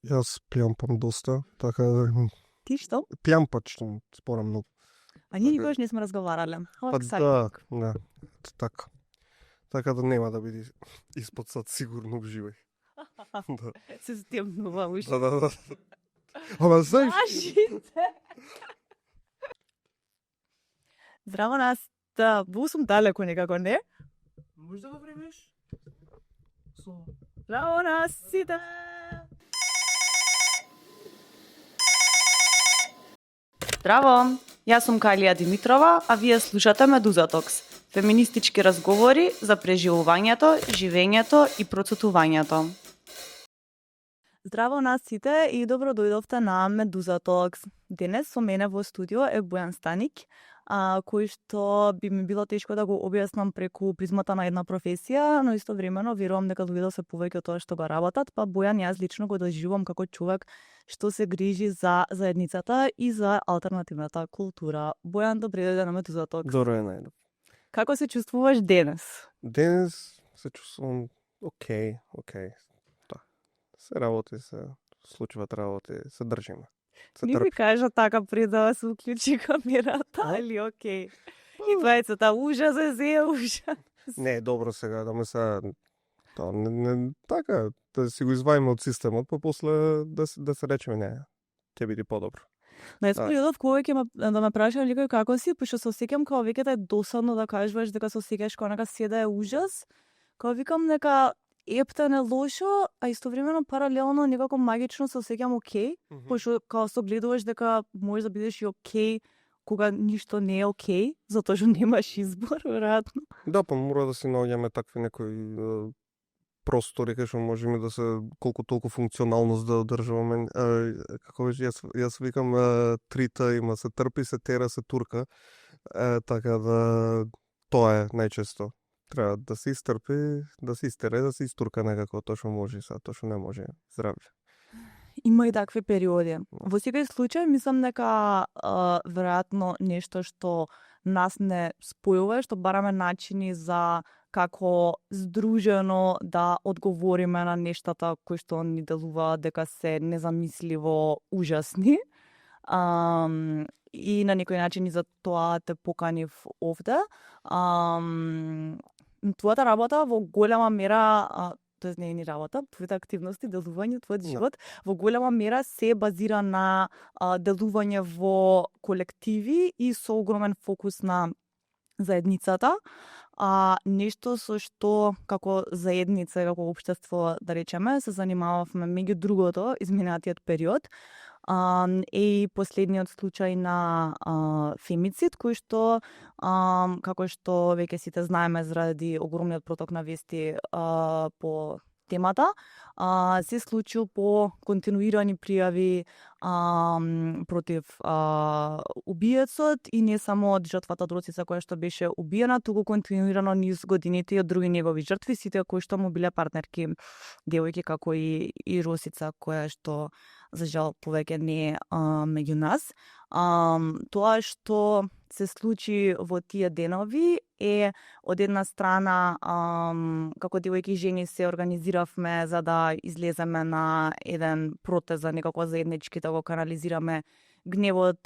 Јас плјампам доста, така Ти што? плјампачам спорам многу. А ние Така. никогаш не сме разговарале. How Па exciting. да, така. Така да нема да биде испод сад сигурно уживај. Да. Се стемнува уште. Да. Ама знаеш, Лажите! Здраво нас, да, бил сум далеко некако, не? Можеш да го времеш? Здраво нас, сите! Здраво, јас сум Калија Димитрова, а вие слушате Медуза Токс, феминистички разговори за преживувањето, живењето и процутувањето. Здраво нас сите и добро дојдовте на Медуза Токс. Денес со мене во студио е Бојан Станик, кој што би ми било тешко да го објаснам преку призмата на една професија, но истовремено верувам дека луѓето се повеќе од тоа што го работат, па Бојан јас лично го доживувам како човек што се грижи за заедницата и за алтернативната култура. Бојан, добре дојде на Медуза Токс. добро е најдов. Како се чувствуваш денес? Денес се чувствувам окей. Да. Се работи, се случуваат работи, се држиме. Се Не ми кажа така пред да се уклучи камерата, али окей. И двајцата ужас е ужас. Не, добро сега, да ме се така, да си го изваиме од системот, па после да се речеме не, ќе биде подобро. На периодот кога ќе да ме прашаат ликој како си, пошто се осеќам како веќе да е досадно да кажуваш дека се осеќаш како нека се да е ужас, кога викам дека ептен е лошо, а истовремено паралелно некако магично се осеќам окей, пошто као се гледуваш дека можеш да бидеш и окей кога ништо не е окей, затоа што немаш избор, веројатно. Да, па мора да си наоѓаме такви некои простори кај што можеме да се колку толку функционалност да одржуваме. Како беше, јас викам трита има се трпи, се тера, се турка. Така да тоа е најчесто. Треба да се истрпи, да се истере, да се истурка некако тоа што може, тоа што не може. Здравје. Има и такви периоди. Во секој случај мислам дека веројатно нешто што нас не спојува, што бараме начини за како здружено да одговориме на нештата кои што ни делуваат дека се незамисливо ужасни. И на некој начин и за тоа те поканив овде. Твојата работа во голема мера, тоест не е ни работа, твоите активности, делување, твојот живот, во голема мера се базира на делување во колективи и со огромен фокус на заедницата. Нешто со што како заедница, како општество, да речеме, се занимававме меѓу другото изминатиот период. Е и последниот случај на фемицид, кој што, како што веќе сите знаеме заради огромниот проток на вести по темата, се случил по континуирани пријави против убиецот и не само од жртвата Дроцица која што беше убиена, туку континуирано низ годините и од други негови жртви, сите кои што му биле партнерки девојки како и Росица која што за жал повеќе не е меѓу нас. Тоа што се случи во тие денови е од една страна како девојки и жени се организиравме за да излеземе на еден протест за некако заеднички да го канализираме гневот,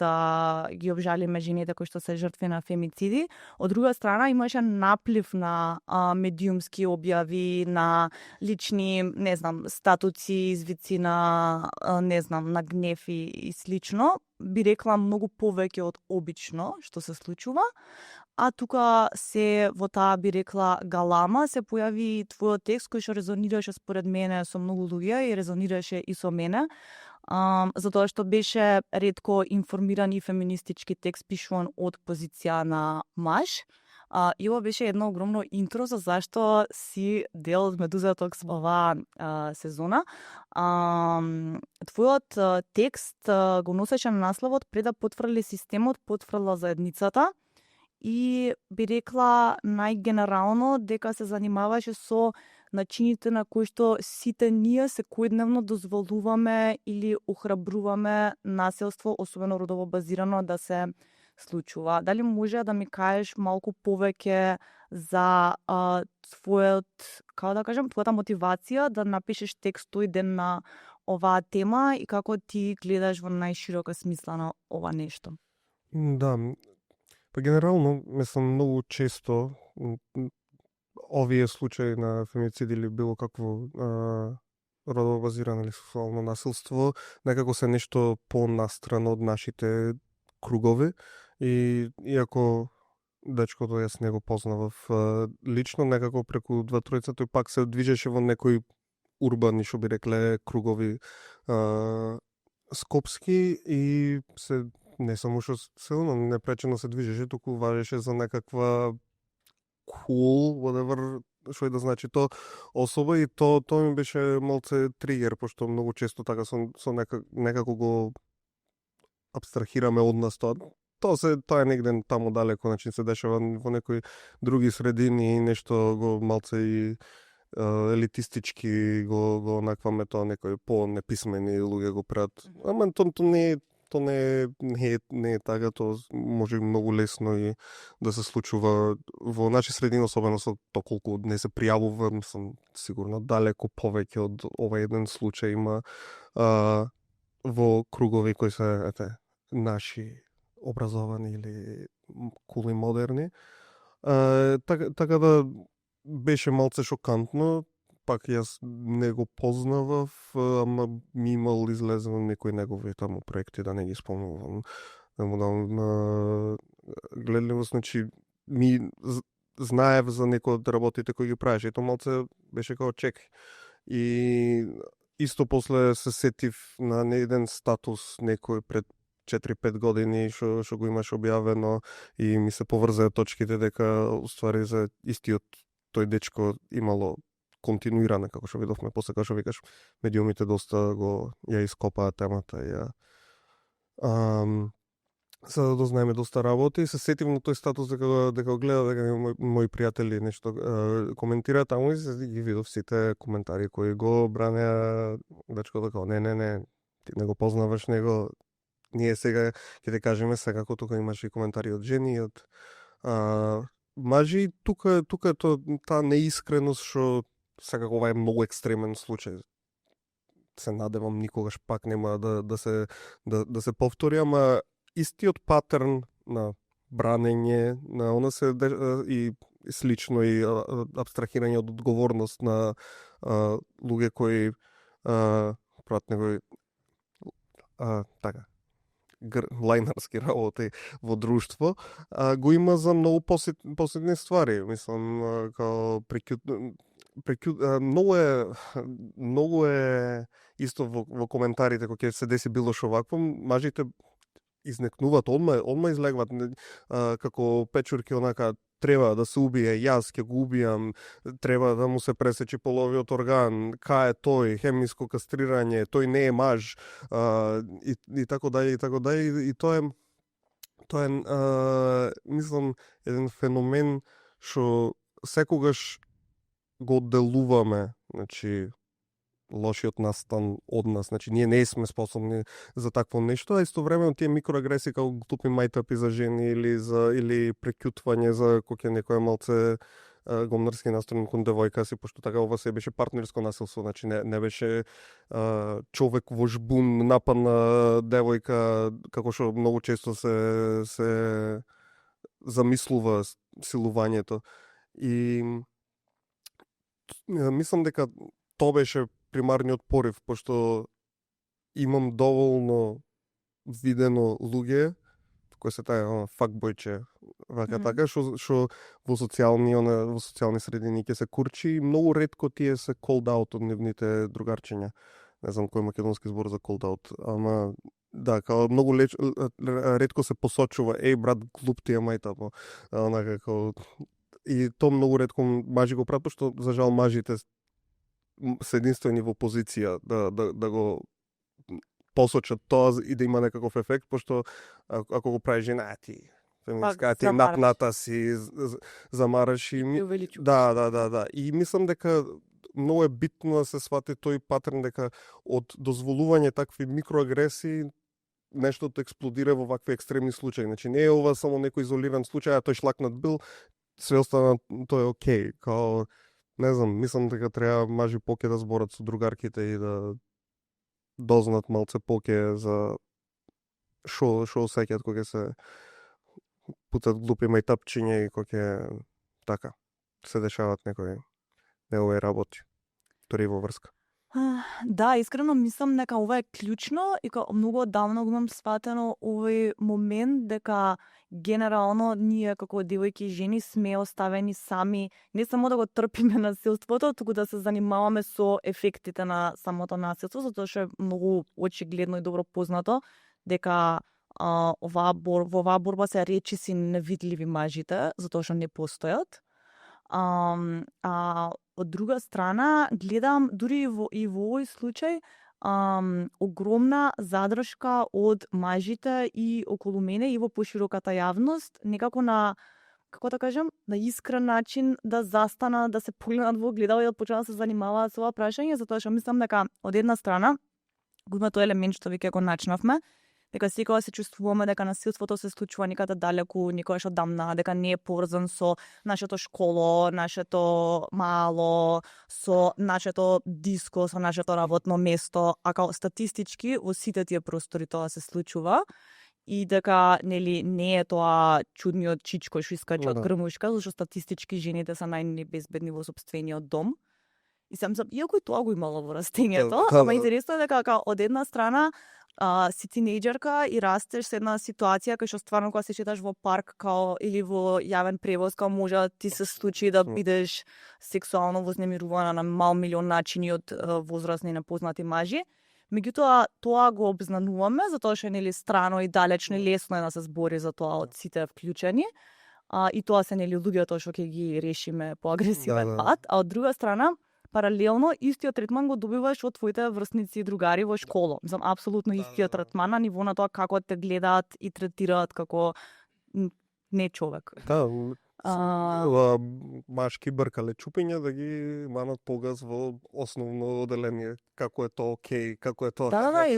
ги обжалиме жените кои што се жртви на фемициди. Од друга страна имаше наплив на медиумски објави, на лични, не знам, статуци, извици на на гнев и слично. Би рекла многу повеќе од обично што се случува. А тука се во таа би рекла галама се појави твојот текст кој што резонираше според мене со многу луѓе и резонираше и со мене. Затоа што беше ретко информиран и феминистички текст пишуван од позиција на маж. И ова беше едно огромно интро за зашто си дел од Медуза Токс оваа сезона. Твојот текст го носеше на насловот "Пред да потврли системот, потврла заедницата", и би рекла најгенерално дека се занимаваше со начините на кои што сите ние секојдневно дозволуваме или охрабруваме насилство, особено родово базирано, да се случува. Дали може да ми кажеш малку повеќе за твојот, како да кажам, твојата мотивација да напишеш текст тој ден на оваа тема и како ти гледаш во најширока смисла на ова нешто? Да, па генерално, мислам, многу често овие случаи на фемицид или било какво родово базирано или сексуално насилство некако се нешто понастрано од нашите кругови и иако дечкото јас не го познавав лично, некако преку два тројца тој пак се движеше во некои урбани, што би рекле, кругови скопски и се не само што силно непречено се движеше, туку важеше за некаква cool, whatever, што и да значи то особа и тоа ми беше малце тригер, пошто многу често така со некако го абстрахираме од нас тоа. Тоа е негде таму далеко, значи се дешава во некои други средини и нешто го малце и елитистички го накваме тоа, некои по-неписмени луѓе го прават. Ама то не е така, то може многу лесно и да се случува во наши средини, особено со то колку не се пријавува, мислам, сигурно далеко повеќе од овој еден случај има во кругови кои се наши образовани или кул и модерни. Така да беше малце шокантно, пак јас не го познавав, ама ми имал излезено некои негови таму проекти, да не ги спомнувам. Да му дам гледливост, значи ми знаев за некои од работите кои ги правеше, и то малце беше као чек. И исто после се сетив на еден статус некој пред 4-5 години што го имаш објавено и ми се поврзаа точките дека уствари за истиот тој дечко имало континуирана, како што видовме после, како што викаш, медиумите доста ја ископаа темата и ја за да дознаеме доста работи. Се сетив на тој статус дека го гледав, дека мои пријатели нешто коментираат таму и ги видов сите коментари кои го бранеа дечкото како не, ти не го познаваш него. Ние сега ќе те кажеме секако, тука имаше и коментари од жени и од мажи. Тука е таа неискреност што секако ова е многу екстремен случај. Се надевам никогаш пак нема да се повтори, ама истиот патерн на бранење, на она се и слично и абстрахирање од одговорност на луѓе кои прават некои така лајнарски работи во друштво, го има за многу посетни ствари. Мислам, као многу е исто во коментарите кога ќе се деси било што вакво, мажите изнекнуваат, одма излегват како печурки, онака треба да се убие, јас ќе го убијам, треба да му се пресечи половиот орган, кај е тој, хемиско кастрирање, тој не е маж, и така дај, и тоа е мислам еден феномен што секогаш го одделуваме, значи лошиот настан од нас, значи ние не сме способни за такво нешто, а истовремено тие микроагресии како глупи мајтапи за жени или прекјутвање за кога некој малце гомнарски настроен кон девојка си, пошто така ова се беше партнерско насилство, значи не беше човек во жбун нападна девојка, како што многу често се замислува силувањето. И мислам дека тоа беше примарниот порив, пошто имам доволно видено луѓе кои се таа факбојче, вака така, што во социјални средини ќе се курчи и многу ретко тие се called out од нивните другарчиња. Не знам кој е македонски збор за called out, ама да, као многу ретко се посочува, брат, глуп ти е мајта, онака како. И то многу ретко мажи го прават, што за жал мажите се единствени во позиција да го посочат тоа и да има некаков ефект, пошто ако го прави жена, ти феминистка, ти напната си, замараш и да. И мислам дека многу е битно да се свати тој патерн дека од дозволување такви микроагресии нештото експлодира во вакви екстремни случаи. Значи не е ова само некој изолиран случај, а тој шлакнат бил, све остана тоа е окей. Као не знам, мислам дека треба мажи поќе да зборат со другарките и да дознат малце поке за шо осеќаат кога се путат глупи мајтапчиња и кога така се дешаваат некои негови работи, тори во врска. Да, искрено мислам дека ова е клучно и многу одавно го имам сватено овој момент дека генерално ние како девојки и жени сме оставени сами не само да го трпиме насилството, туку да се занимаваме со ефектите на самото насилство, затоа што е многу очигледно и добро познато дека во оваа борба се речиси невидливи мажите, затоа што не постојат. Од друга страна, гледам дури и во овој случај огромна задршка од мажите и околу мене и во пошироката јавност, некако на, како да кажам, на искрен начин да застанат, да се погледнат во огледало и да почнат да се занимаваат со ова прашање, затоа што мислам дека од една страна го има тој елемент што веќе го начнавме, дека секогаш се чувствуваме дека насилството се случува некаде далеку, никогаш одамна, дека не е поврзан со нашето школо, нашето мало, со нашето диско, со нашето работно место, а као статистички во сите тие простори тоа се случува и дека нели не е тоа чудниот чичко што искача од грмушка, зашто статистички жените се најнебезбедни во сопствениот дом. И сам иако и тоа го имало во растењето, ама интересно е дека од една страна си тинејџерка и растеш со една ситуација кај што стварно кога се шеташ во парк или во јавен превоз може да ти се случи да бидеш сексуално вознемирувана на мал милион начини од возрастни и непознати мажи. Меѓутоа тоа го обзнануваме затоа што е нели страно и далечно и лесно е да се збори за тоа од сите вклучени. И тоа се нели луѓето што ќе ги решиме по агресивен пат, а од друга страна паралелно истиот третман го добиваш од твоите врсници и другари во школа. Мислам апсолутно истиот третман на ниво на тоа како те гледаат и третираат како не човек. Да, машки бркале чупиња да ги манат погаз во основно оделение. Како е тоа окей, како е тоа. Да, и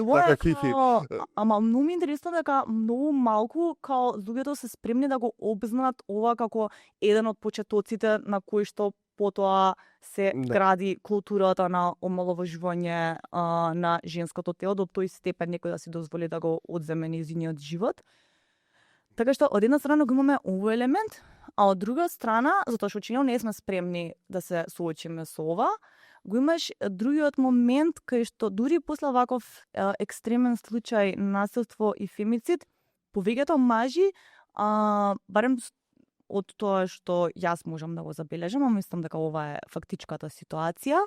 ама многу ми интересно дека многу малку као луѓето се спремни да го обзнанат ова како еден од почетоците на кои што потоа се гради културата на омаловажување на женското тело до тој степен некој да си дозволи да го одземе нејзиниот живот. Така што од една страна го имаме овој елемент, а од друга страна, затоа што очигледно не сме спремни да се соочиме со ова, го имаш другиот момент кај што дури после ваков екстремен случај насилство и фемицид, повеќето мажи, барем од тоа што јас можам да го забележам, а мислам дека ова е фактичката ситуација,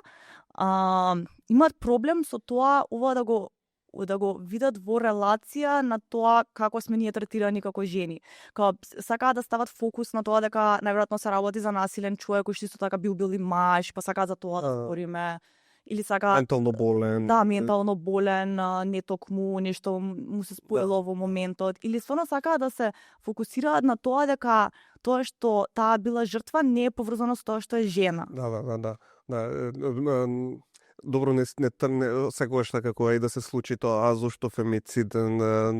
имаат проблем со тоа ова да го видат во релација на тоа како сме ние третирани како жени. Као сакаат да стават фокус на тоа дека најверојатно се работи за насилен човек кој што исто така бил и маж, па сакаат за тоа да спориме. Или сака ментално болен. Да, ментално болен, не токму нешто му се споело во моментот, или стварно сакаат да се фокусираат на тоа дека тоа што таа била жртва не е поврзано со тоа што е жена. Да. Добро, не секогаш така кога и да се случи тоа, зошто фемицид,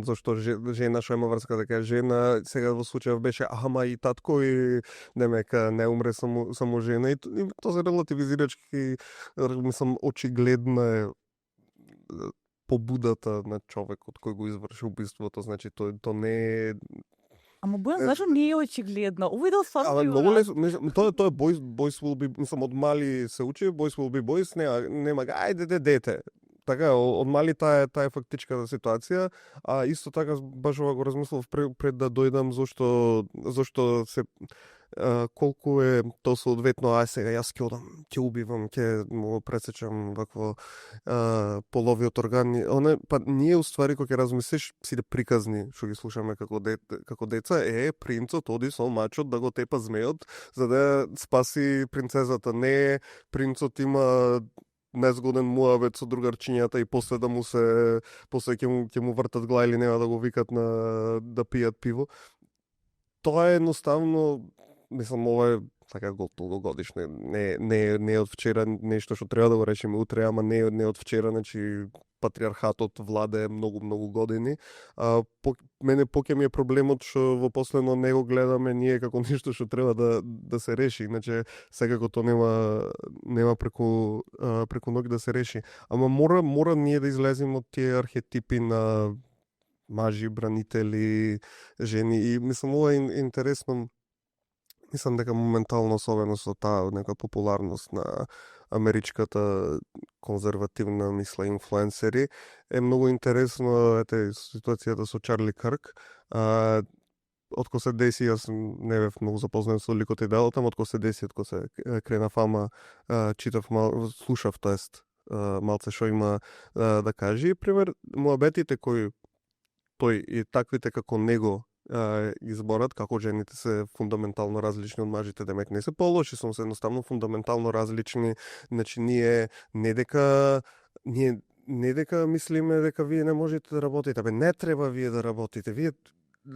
зошто жена што има врска дека жена, сега во случајов беше ама и татко и немека не умре само жена и тоа се релативизирачки, мислам очигледно е побудата на човекот кој го изврши убиството, значи тоа не е. Ама Бојан, зашто не е очигледно? Овој дел ама многу лесно, тоа е boys will be, мислам од мали се учи, boys will be boys, нема ајде дете. Така, од мали таа е фактичката ситуација, а исто така баш ова го размислав пред да дојдам зошто се колку е тоа соодветно, сега јас ќе одам, ќе убивам, ќе му пресечам вакво половиот орган. Па ние уствари кога ќе размислиш сите приказни што ги слушаме како деца, принцот оди со мачот да го тепа змејот за да спаси принцезата. Не принцот има незгоден муавет со другарчињата и после да му се после ќе му вртат глава или нема да го викат на да пијат пиво. Тоа е едноставно, мислам, ова е така долгогодишно, не е од вчера нешто што треба да го решиме утре, ама не од вчера, значи патриархатот владее многу години. Мене поќе ми е проблемот што во последно не го гледаме ние како нешто што треба да се реши, иначе секако то нема преку ноќ да се реши. Ама мора ние да излеземе од тие архетипи на мажи, бранители, жени, и мислам ова е интересно. Мислам дека моментално, особено со таа нека популарност на америчката конзервативна мисла инфлуенсери, е многу интересно ситуацијата со Чарли Кърк. Откако се деси, јас не бев многу запознат со ликот и делото, ама откако се деси, откако се крена фама, слушав, малце што има да каже. Пример, муабетите кои тој и таквите како него изборат, како жените се фундаментално различни од мажите, демек не се полоши, се едноставно фундаментално различни. Значи ние не дека мислиме дека вие не можете да работите, не треба вие да работите. Вие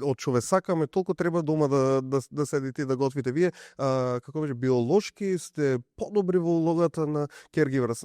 од човек сакаме, толку треба дома да седите и да готвите. Вие како беше биолошки сте подобри во улогата на caregiver.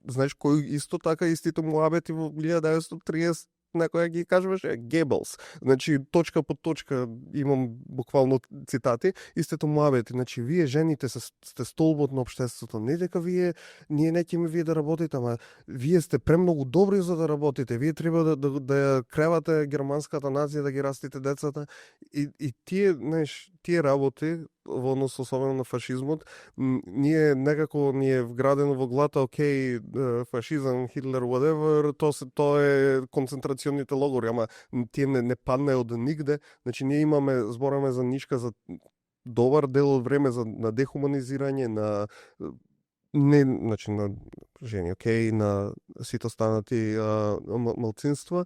Знаеш кој исто така истите муабети во 1930 некоја ги кажуваше Гебелс. Значи, точка по точка имам буквално цитати, истето муабети. Значи, вие жените сте столбот на општеството. Не дека ние не ќе вие да работите, ама вие сте премногу добри за да работите. Вие треба да ја кревате германската нација, да ги растите децата. И тие работи, во однос особено на фашизмот, ние некако ни е вградено во глата, окей, фашизам, Хитлер, whatever, тоа е концентрационите логори, ама тие не падне од нигде. Значи ние збораме за нишка за добар дел од време на дехуманизирање, на жени, окей, на сите останати малцинства,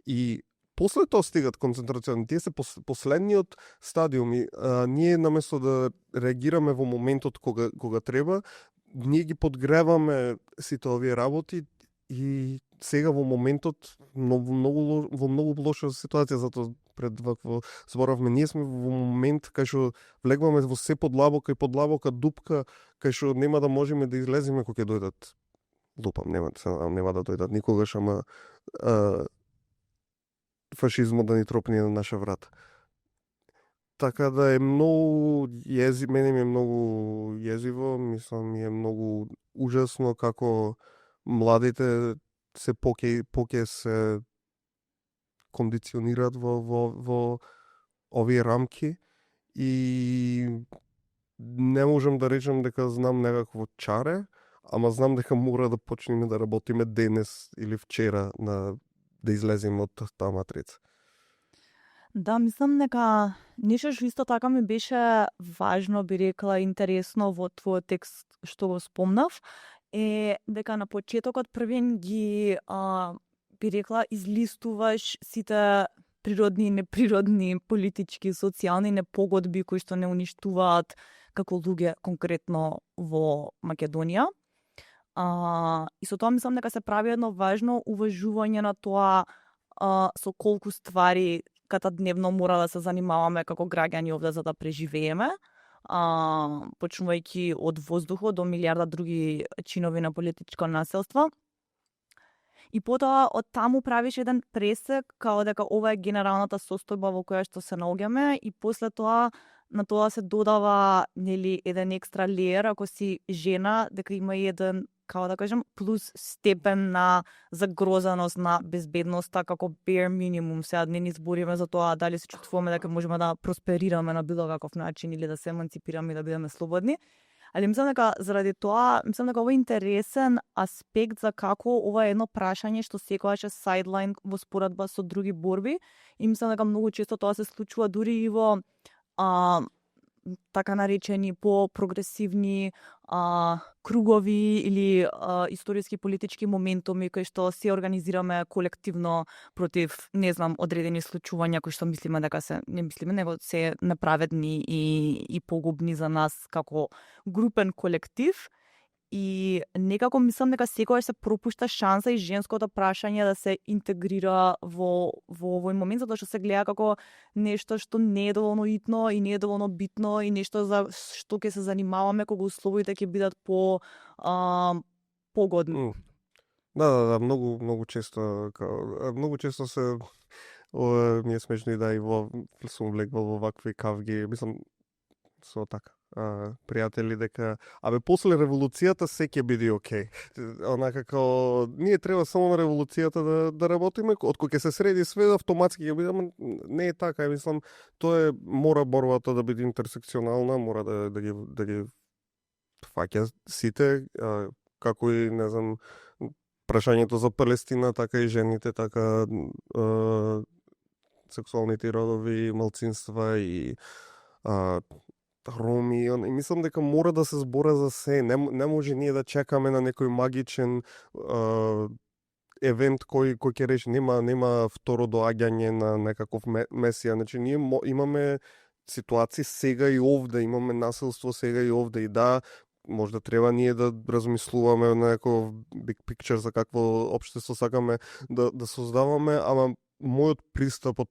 и после тоа стигат концентрациони. Тие се последниот стадиуми. Ние наместо да реагираме во моментот кога треба, ние ги подгреваме сите овие работи, и сега во моментот во многу лоша ситуација, затоа пред вакво зборавме, ние сме во момент кај што влегваме во се подлабока и подлабока дупка, кај што нема да можеме да излеземе кога ќе дојдат. Лупам, нема да дојдат никогаш, ама фашизмот да ни тропне на наша врата. Така да е многу мене ми е многу језиво, мислам ми е многу ужасно како младите се поќе се кондиционираат во овие рамки, и не можам да речем дека знам некакво чаре, ама знам дека мора да почнеме да работиме денес или вчера да излеземе од таа матрица. Да, мислам дека нешто што исто така ми беше важно, би рекла, интересно во твојот текст што го спомнав, е дека на почетокот првен ги би рекла излистуваш сите природни и неприродни политички, социјални непогодби кои што не уништуваат како луѓе конкретно во Македонија. И со тоа мислам дека се прави едно важно уважување на тоа со колку ствари дневно мора да се занимаваме како граѓани овде за да преживееме, почнувајќи од воздухот до милиарда други чинови на политичко населство. И потоа од таму правиш еден пресек као дека ова е генералната состојба во која што се наоѓаме, и после тоа на тоа се додава еден екстра леер ако си жена, дека има еден, како да кажем, плюс степен на загрозеност на безбедноста како bare minimum. Сега не ни збориме за тоа дали се чувствуваме дека можеме да просперираме на било каков начин или да се еманципираме и да бидеме слободни. Али мислам дека заради тоа, ова е интересен аспект за како ова е едно прашање што секогаш е сайдлайн во споредба со други борби, и мислам дека многу често тоа се случува дури и во така наречени по-прогресивни кругови или историски политички моментуми кои што се организираме колективно против, не знам, одредени случувања кои што мислиме дека него се неправедни и погубни за нас како групен колектив. И некако мислам дека секогаш се пропушта шанса и женското прашање да се интегрира во овој момент, затоа што се гледа како нешто што не е доволно итно и не е доволно битно, и нешто за што ќе се занимаваме кога условите ќе бидат погодни. Да, многу често се ми е смешно и да и сум влегвал во вакви кавги, мислам со така пријатели дека после револуцијата се ќе биде окей. Онака како ние треба само на револуцијата да работиме, откога ќе се среди све автоматски ќе биде, ама не е така, мислам тоа мора борбата да биде интерсекционална, мора да ги фаќа сите, како и не знам прашањето за Палестина, така и жените, така сексуалните и родови малцинства и роми, и мислам дека мора да се збора за се. Не може ние да чекаме на некој магичен евент кој ќе реши. Нема второ доаѓање на некаков месија. Значи ние имаме ситуации сега и овде, имаме насилство сега и овде, и да, може да треба ние да размислуваме на некој big picture за какво општество сакаме да создаваме, ама мојот пристап од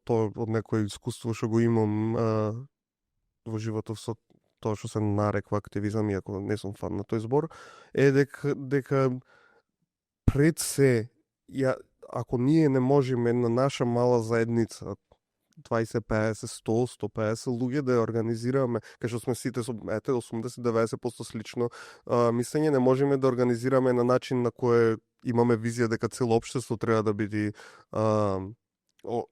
некој искуство што го имам во животот со тоа што се нареква активизам, иако не сум фан на тој збор, е дека пред се, ако ние не можеме на наша мала заедница 20, 50, 100, 150 луѓе да ја организираме, кај што сме сите со 80-90% слично мислење, не можеме да организираме на начин на кој имаме визија дека цело општество треба да биде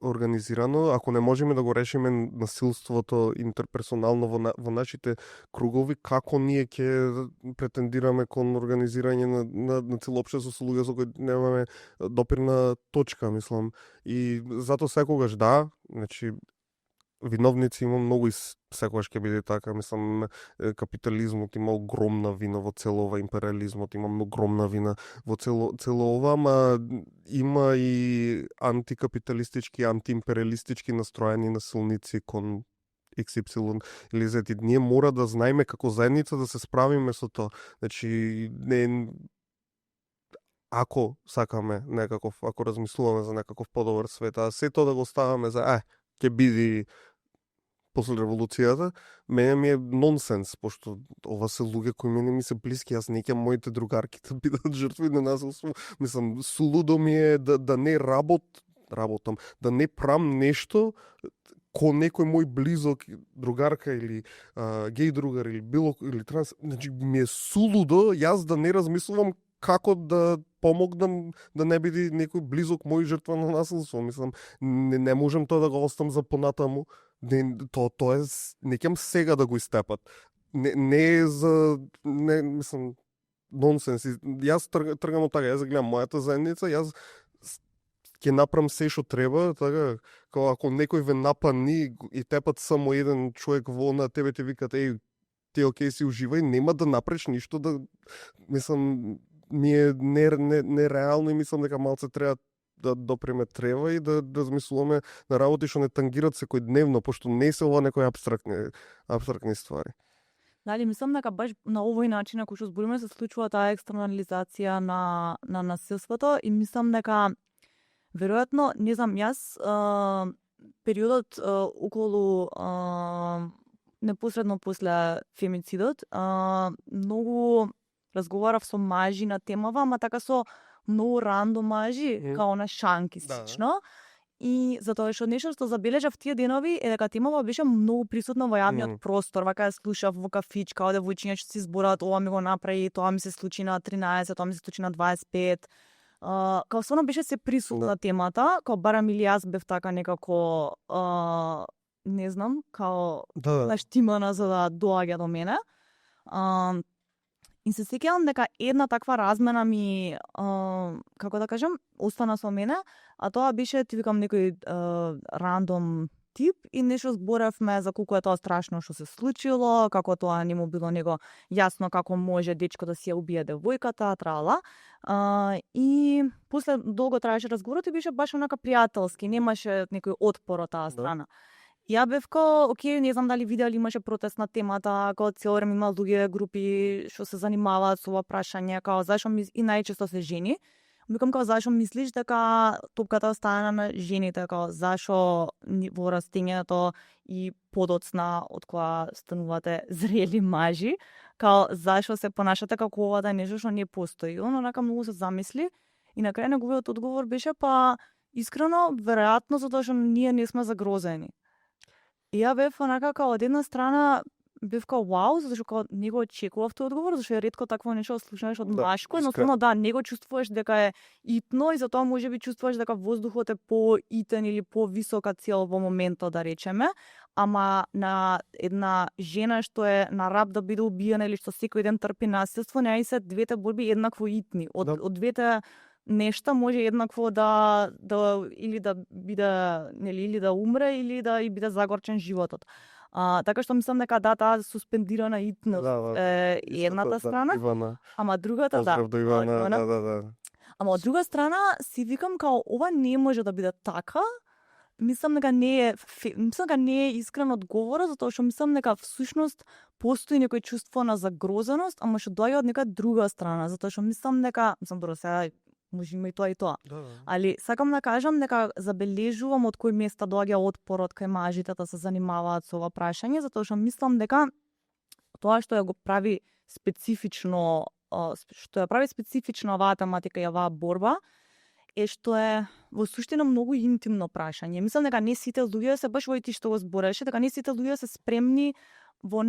организирано, ако не можеме да го решиме насилството интерперсонално во нашите кругови, како ние ќе претендираме кон организирање на цело општество со луѓе со кои немаме допирна точка, мислам. И затоа секогаш да, значи виновници има многу и секогаш ќе биде така, мислам капитализмот има огромна вина во цело ова, империализмот има огромна вина во цело ова, ама има и антикапиталистички, антиимпериалистички настроени насилници кон XY или Z. Ние мора да знаеме како заедница да се справиме со тоа. Значи ако сакаме некаков, ако размислуваме за некаков подобар свет, а се тоа да го ставаме за ќе биде после револуцијата, мене ми е нонсенс, пошто ова се луѓе кои мене ми се блиски, јас не ќе моите другарки да бидат жртви на насилство. Мислам, сулудо ми е да не работам, да не прам нешто ко некој мој близок другарка или геј другар или транс, значи ми е сулудо јас да не размислувам како да помогнам да не биде некој близок мој жртва на насилство. Мислам, не можам тоа да го оставам за понатаму. Тоа е, не ќе сега да го истепат. Не е за, мислам, нонсенс. Јас тргам од така, јас гледам мојата заедница, јас ќе направам се што треба, така, ако некој ве нападни и тепат само еден човек во на тебе те викат, ти окей си уживај, нема да направиш ништо, да, мислам, ми е нереално и мислам дека малце треба да допреме треба и да размислуваме на работи што не тангират секојдневно, пошто не се ова некои абстрактни ствари. Дали мислам дека баш на овој начин ако што збориме се случува таа екстернализација на насилството и мислам дека веројатно, не знам, јас периодот околу непосредно после фемицидот многу разговарав со мажи на темава, ама така со многу рандом мажи, као на шанки слично. И затоа што нешто што забележав тие денови е дека темава беше многу присутна во јавниот простор, вака ја слушав во кафичка, оде војчиња што си зборат, ова ми го направи, тоа ми се случи на 13, тоа ми се случи на 25. Као стварно беше се присутна темата, као барам или јас бев така некако не знам, као наштимана за да доаѓа до мене. И се сеќавам дека една таква размена ми, како да кажам, остана со мене, а тоа беше, ти викам, некој рандом тип и нешто зборевме за колку е тоа страшно што се случило, како тоа не му било него јасно како може дечко да си ја убие девојката, трала. И после долго траеше разговорот и беше баш онака пријателски, немаше некој отпор од таа страна. Ја бев као, окей, не знам дали видео имаше протест на темата, као цело време има луѓе групи што се занимаваат со ова прашање, као зашо и најчесто се жени. Викам као зашо мислиш дека топката остана на жените, као зашо во растењето и подоцна од која станувате зрели мажи, као зашо се понашате како ова да е нешто што не постои. Он онака многу се замисли И на крај неговиот одговор беше па искрено, веројатно затоа што ние не сме загрозени. И ја бев онака као од една страна бев као вау, затоа што као не го очекував тој одговор, зашто е ретко такво нешто слушнеш од машко, едноставно да, не го чувствуваш дека е итно и затоа можеби чувствуваш дека воздухот е поитен или повисока цел во моментот, да речеме, ама на една жена што е на раб да биде убиена или што секој ден трпи насилство, не се двете борби еднакво итни. Од двете нешта може еднакво да или да биде, нели, или да умре или да и биде загорчен животот. Така што мислам дека да, таа суспендирана итност е едната страна, ама другата Поздрав до Ивана, да. Ама од друга страна си викам као ова не може да биде така. Мислам дека не е искрен одговор, затоа што мислам дека всушност постои некој чувство на загрозеност, ама што доаѓа од нека друга страна, затоа што мислам добро сега може има и тоа и тоа. Да. Али сакам да кажам дека забележувам од кој места доаѓа отпорот кај мажите да се занимаваат со ова прашање, затоа што мислам дека тоа што ја го прави специфично, оваа тематика и оваа борба е што е во суштина многу интимно прашање. Мислам дека не сите луѓе се баш во ти што го збореше, дека не сите луѓе се спремни во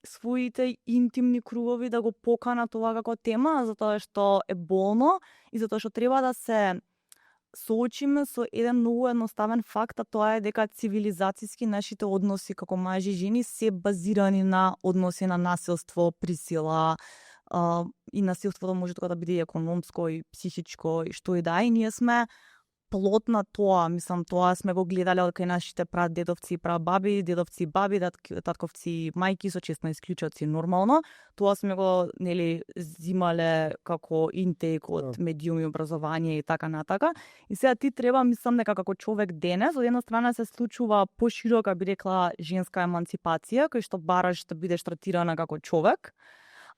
своите интимни кругови да го поканат ова како тема, затоа што е болно и затоа што треба да се соочиме со еден многу едноставен факт, а тоа е дека цивилизацијски нашите односи како мажи и жени се базирани на односи на насилство, присила, и насилството може тоа да биде и економско, и психичко, и што и да, и ние сме плод на тоа, мислам, тоа сме го гледале од кај нашите прадедовци и прабаби, дедовци и баби, татковци и мајки, со честни исклучоци нормално. Тоа сме го, нели, зимале како интейк од медиуми, образование и така натака. И сега ти треба, мислам дека како човек денес, од една страна се случува поширока, би рекла, женска емансипација, кој што бараш да бидеш третирана како човек.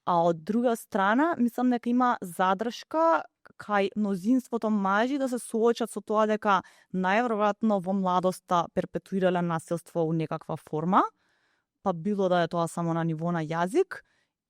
А од друга страна, мислам дека има задршка кај мнозинството мажи да се соочат со тоа дека најверојатно во младоста перпетуирале насилство у некаква форма, па било да е тоа само на ниво на јазик,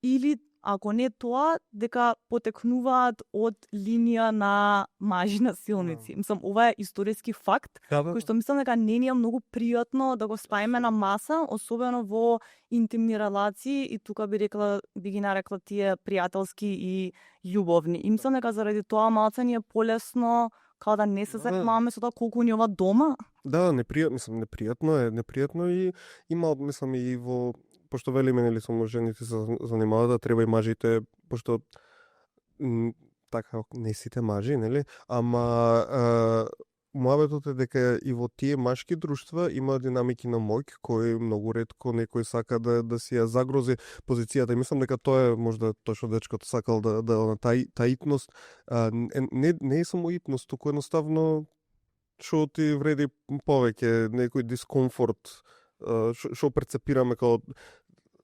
или ако не тоа, дека потекнуваат од линија на мажи насилници. Мислам, ова е историски факт, кој што мислам дека не ни е многу пријатно да го ставиме на маса, особено во интимни релации, и тука би ги нарекла тие пријателски и љубовни. И мислам дека заради тоа малце ни е полесно као да не се занимаваме со тоа колку ни ова дома. Да, непријатно и има, мислам, и во пошто велиме, нели, само жените се занимаваат, да треба и мажите, пошто така не сите мажи, нели, ама муабетот е дека и во тие машки друштва има динамики на моќ кои многу ретко некој сака да си ја загрози позицијата. И мислам дека тоа е можда тоа што дечкото сакал да таа итност не е само итност, туку едноставно што ти вреди повеќе, некој дискомфорт, што перцепираме како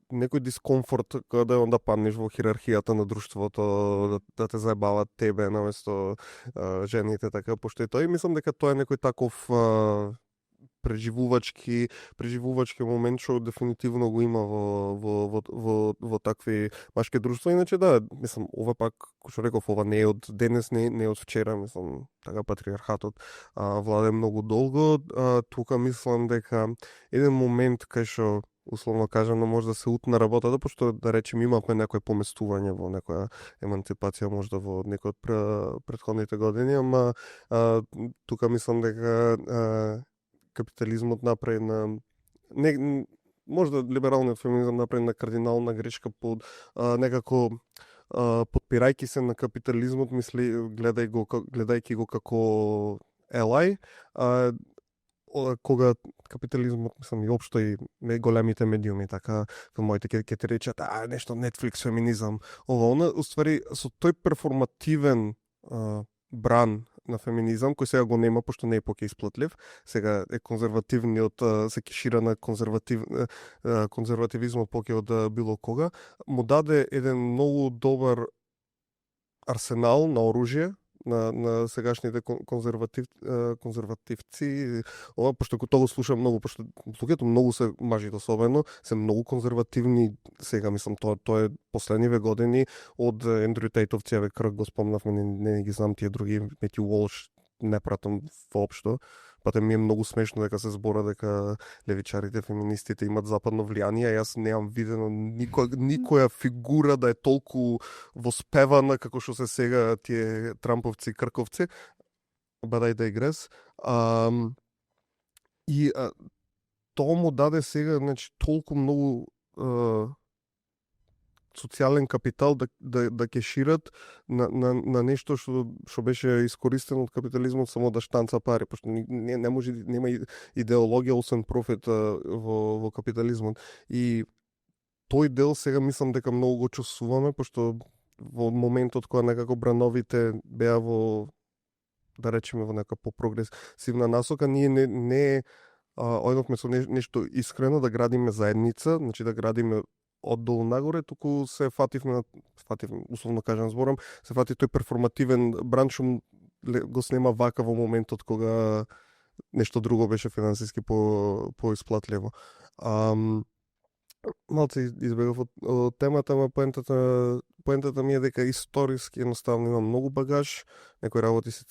некој дискомфорт кога да паднеш во хиерархијата на друштвото, да те заебават тебе наместо жените, така, пошто е тоа. И мислам дека тоа е некој таков преживувачки момент што дефинитивно го има во такви машки друштва. Иначе да, мислам, ова пак, кој што реков, ова не е од денес, не е од вчера, мислам, така патриархатот владе многу долго. Тука мислам дека еден момент кај што условно кажано може да се утна работата, пошто да речем имавме некој поместување во некоја емансипација можда во некој од претходните години, ама тука мислам дека капитализмот направи можда либералниот феминизам направи на кардинална грешка под некако подпирајќи се на капитализмот, гледајќи го како елај, кога капитализмот, мислам, и општо и големите медиуми, така, филмовите ќе ти речат, нешто Netflix феминизам, ова, уствари, со тој перформативен бран на феминизам, кој сега го нема, пошто не е поќе исплатлив, сега е конзервативниот, се кешира на конзервативизмот поќе од било кога, му даде еден многу добар арсенал на оружје, на сегашните конзервативци, ова пошто тоа го слушам многу, пошто луѓето многу се, мажите особено, се многу конзервативни сега, мислам, тоа е последниве години од Ендрю Тейтовцијаве крг, го спомнавме, не ги знам тие други, Метју Уолш не пратам воопшто. Пате ми е многу смешно дека се збора дека левичарите, феминистите имат западно влијание, јас немам видено никоја фигура да е толку воспевана како што се сега тие Трамповци, Крковци. But I digress. Тоа му даде сега, значи, толку многу социјален капитал да кешират на нешто што беше искористено од капитализмот само да штанца пари, пошто не може, нема идеологија освен профит во капитализмот. И тој дел сега мислам дека многу го чувствуваме, пошто во моментот кога некако брановите беа во, да речеме, во нека попрогресивна насока, ние не ојдовме со нешто искрено да градиме заедница, значи да градиме оддолу нагоре, туку се фативме, условно кажам зборам, се фати тој перформативен бранд што го снема вака во моментот кога нешто друго беше финансиски поисплатливо. Малце избегав од темата, ама поентата ми е дека историски едноставно има многу багаж, некои работи се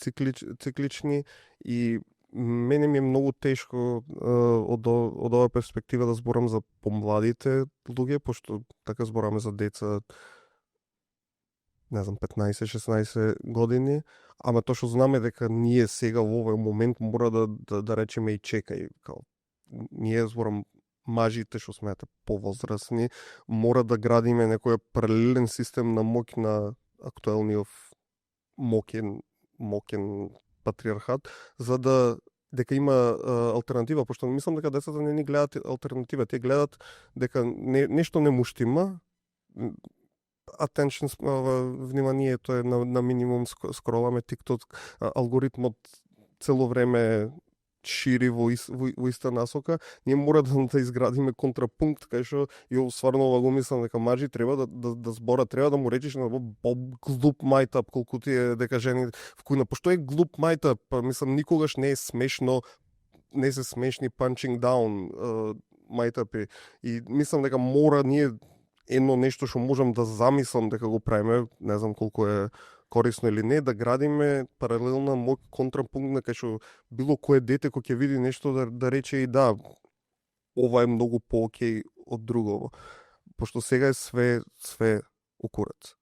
циклични и мене ми е многу тешко од оваа перспектива да зборам за помладите луѓе, пошто така збораме за деца, не знам, 15-16 години, ама тоа што знаме дека ние сега во овој момент мора да речеме и чекај, као ние зборам мажите што сме повозрасни, мора да градиме некој паралелен систем на моќ на актуелниот моќен патриархат, за да дека има алтернатива, пошто мислам дека децата не ни гледаат алтернатива, те гледат дека нешто не му штима, attention, вниманието е на минимум, скроламе TikTok, алгоритмот цело време шири во иста насока, ние мора да изградиме контрапункт, кај што ја стварно ова го мислам дека мажи треба да збора, треба да му речиш на глуп мајтап, колку ти е дека жени вкујна. Пошто е глуп мајтап? Мислам, никогаш не е смешно, не се смешни punching down мајтапи. И мислам дека мора ние едно нешто што можам да замислам дека го правиме, не знам колку е корисно или не, да градиме паралелна мој контрапункт на кај што било кое дете кој ќе види нешто да рече и да, ова е многу поокей од другово. Пошто сега е све укурец.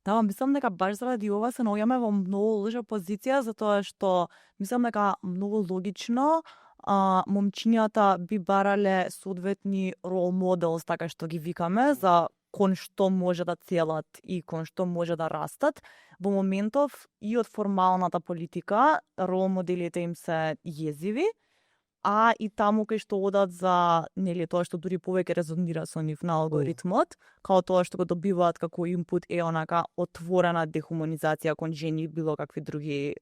Да, мислам дека баш заради ова се наоѓаме во многу лоша позиција, затоа што мислам дека многу логично момчињата би барале соодветни рол моделс, така што ги викаме, за кон што може да целат и кон што може да растат. Во моментов и од формалната политика рол моделите им се језиви, а и таму кај што одат за, нели, тоа што дури повеќе резонира со нив на алгоритмот, као тоа што го добиваат како инпут е онака отворена дехуманизација кон жени, било какви други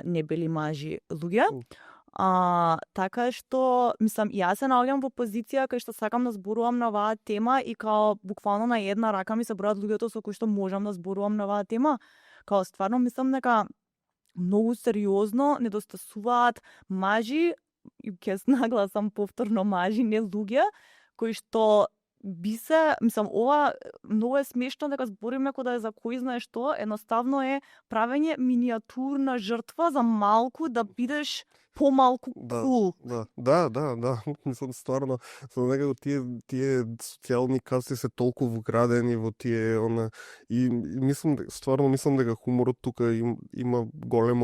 небели мажи луѓе. Така што, мислам, јас се наоѓам во позиција кај што сакам да зборувам на оваа тема и као буквално на една рака ми се бројат луѓето со кои што можам да зборувам на оваа тема. Као стварно мислам дека многу сериозно недостасуваат мажи, и ќе нагласам повторно мажи, не луѓе, кои што би се, мислам, ова многу е смешно дека збориме кога е за кој знае што, едноставно е правење миниатурна жртва за малку да бидеш помалку кул. Да. Мислам, стварно, некако тие социјални касти се толку вградени во тие, и мислам дека хуморот тука има голем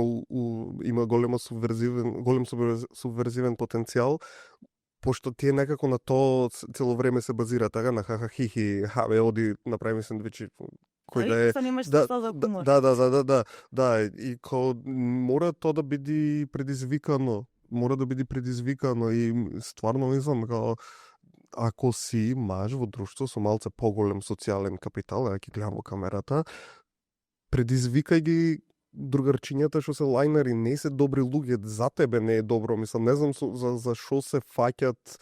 субверзивен потенцијал, пошто тие некако на тоа цело време се базира, така, на ха-ха-хи-хи, бе, оди, направи сендвичи, кој да е... Да, и мора тоа да биде предизвикано, и стварно мислам, ако си маж во друштво со малце поголем социјален капитал, ќе гледам во камерата, предизвикај ги другарчињата што се лајнари, не се добри луѓе, за тебе не е добро, мислам, не знам за што се фаќат,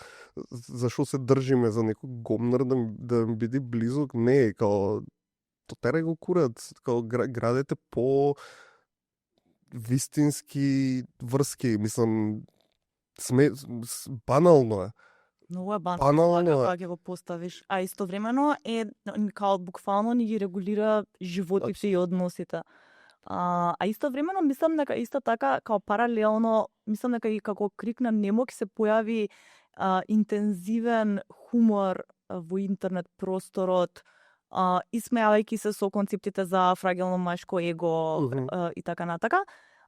за што се држиме, за некој гомнар да биде близок, не е, као то терај го курат, као градете по вистински врски, мислам, банално е. Многу е Банално е. кога ќе го поставиш, а истовремено е као буквално ни ги регулира животите и односите. А истовремено мислам дека исто така као паралелно, мислам дека и како крик на немок се појави интензивен хумор во интернет просторот, исмејавајќи се со концептите за фрагилно машко его и така натака.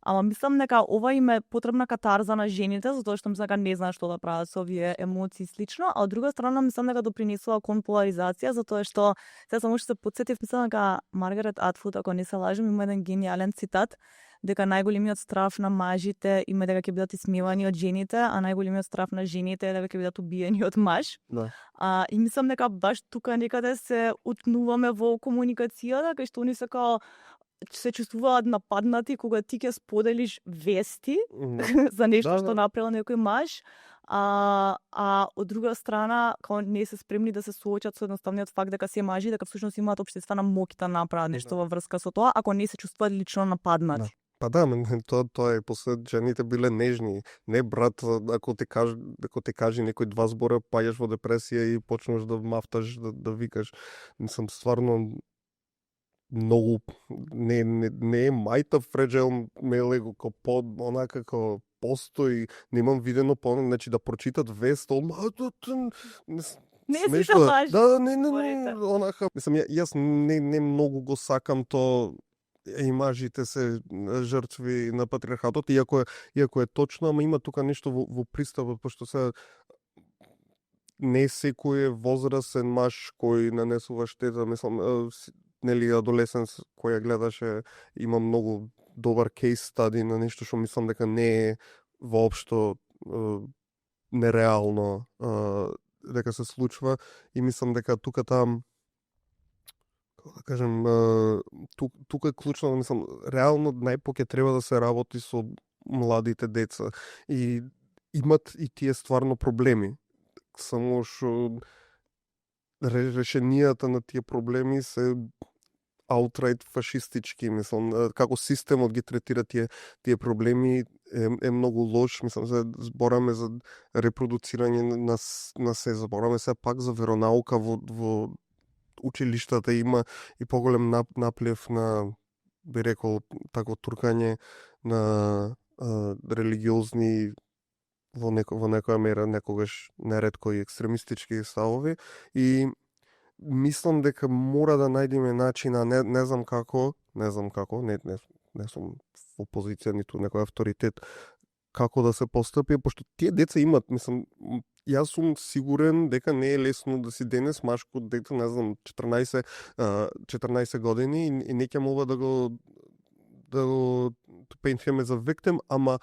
Ама мислам дека ова им е потребна катарза на жените, затоа што мислам дека не знаат што да прават со овие емоции слично, а од друга страна мислам дека допринесува кон поларизација, затоа што сега само што се потсетив, мислам дека Маргарет Атвуд, ако не се лажам, има еден гениален цитат дека најголемиот страф на мажите има дека ќе бидат исмевани од жените, а најголемиот страф на жените е дека ќе бидат убиени од маж. Да. И мислам дека баш тука некаде се утнуваме во комуникацијата, кај што они се као се чувствуваат нападнати кога ти ќе споделиш вести за нешто што направил некој маж, а од друга страна као не се спремни да се соочат со едноставниот факт дека се мажи, дека всушност имаат општествена моќ да направат нешто во врска со тоа, ако не се чувствуваат лично нападнати. Па да, тоа е, после жените биле нежни. Не брат, ако ти кажи некој 2 збора, паѓаш во депресија и почнеш да мафташ, да викаш. Мислам, стварно многу не е мајта фреджел меле како онака како постои, немам видено значи да прочитат вест, Не си да лажи. Да, не, онака. Мислам, јас не многу го сакам то и мажите се жртви на патриархатот, иако е точно, ама има тука нешто во пристапот, пошто се не секој е возрасен маж кој нанесува штета, мислам, нели адолесенс кој ја гледаше, има многу добар кейс стади на нешто што мислам дека не е воопшто нереално дека се случува, и мислам дека тука там, да кажем, тука е клучно, мислам, реално најпоќе треба да се работи со младите деца и имат и тие стварно проблеми, само што решенијата на тие проблеми се outright фашистички, мислам, како системот ги третира тие проблеми е многу лош, мислам, збораме за репродуцирање на се, збораме се пак за веронаука во училиштата, има и поголем наплев на, би рекол, такво туркање на религиозни во некоја мера некогаш неретко и екстремистички ставови, и мислам дека мора да најдеме начин, не знам како, не сум во позиција ниту некој авторитет како да се постапи, пошто тие деца имат, мислам, јас сум сигурен дека не е лесно да си денес машко дете, не знам, 14 години и не ќе мога да го пејнтиме за виктим, ама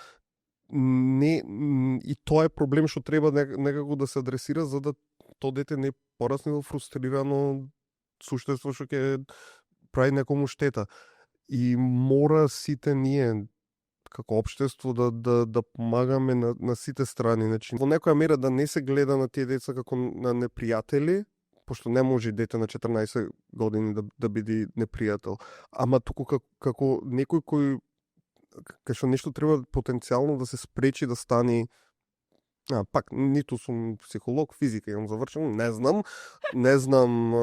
не, и тоа е проблем што треба некако да се адресира, за да то дете не порасне во фрустрирано суштество што ќе прави некому штета. И мора сите ние како општество да помагаме на сите страни. Значи, во некоја мера да не се гледа на тие деца како на непријатели, пошто не може дете на 14 години да биде непријател, ама туку како некој кој кај што нешто треба потенцијално да се спречи да стане. Пак, ниту сум психолог, физика имам завршено, не знам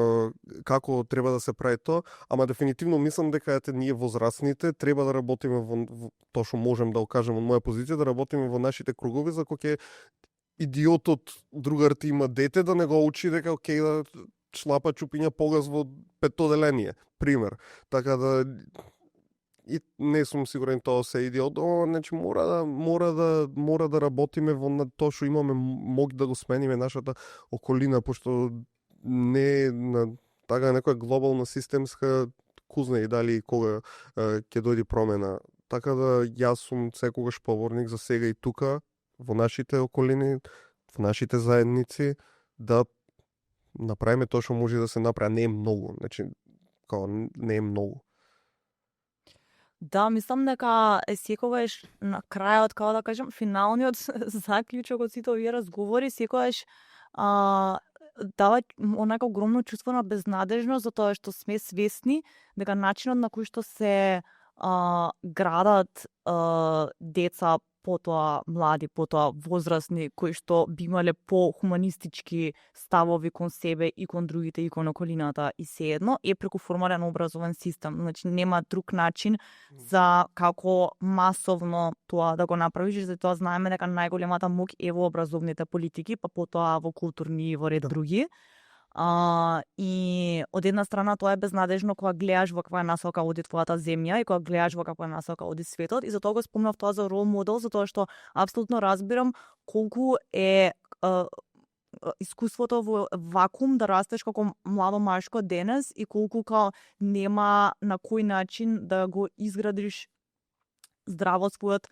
како треба да се прави тоа, ама дефинитивно мислам дека ние возрастните треба да работиме во тоа што можем да окажеме од моја позиција, да работиме во нашите кругови, за кој идиотот другарти има дете да не го учи дека окей да шлапа чупиња погаз во петто деление, пример. Така да и не сум сигурен тоа се идиот, значи мора да работиме во тоа што имаме моќ да го смениме нашата околина, пошто не на така некоја глобална системска кузна и дали кога ќе дојде промена. Така да јас сум секогаш поборник за сега и тука во нашите околини, во нашите заедници да направиме тоа што може да се направи, не е многу, значи као не е многу. Да, мислам дека е секогаш на крајот, како да кажам, финалниот заклучок од сите овие разговори, секогаш дава онака огромно чувство на безнадежност, затоа што сме свесни дека начинот на кој што се градат деца, потоа млади, потоа возрастни, кои што би имале по-хуманистички ставови кон себе и кон другите и кон околината и seедно, е преку формален образовен систем. Значи нема друг начин за како масовно тоа да го направиш, затоа знаеме дека најголемата моќ е во образовните политики, па потоа во културни и во ред други. И од една страна тоа е безнадежно кога гледаш во каква насока оди твојата земја и кога гледаш во каква насока оди светот, и затоа го спомнав тоа за рол модел, затоа што апсолутно разбирам колку е искуството во вакуум да растеш како младо машко денес и колку као нема на кој начин да го изградиш здраво својот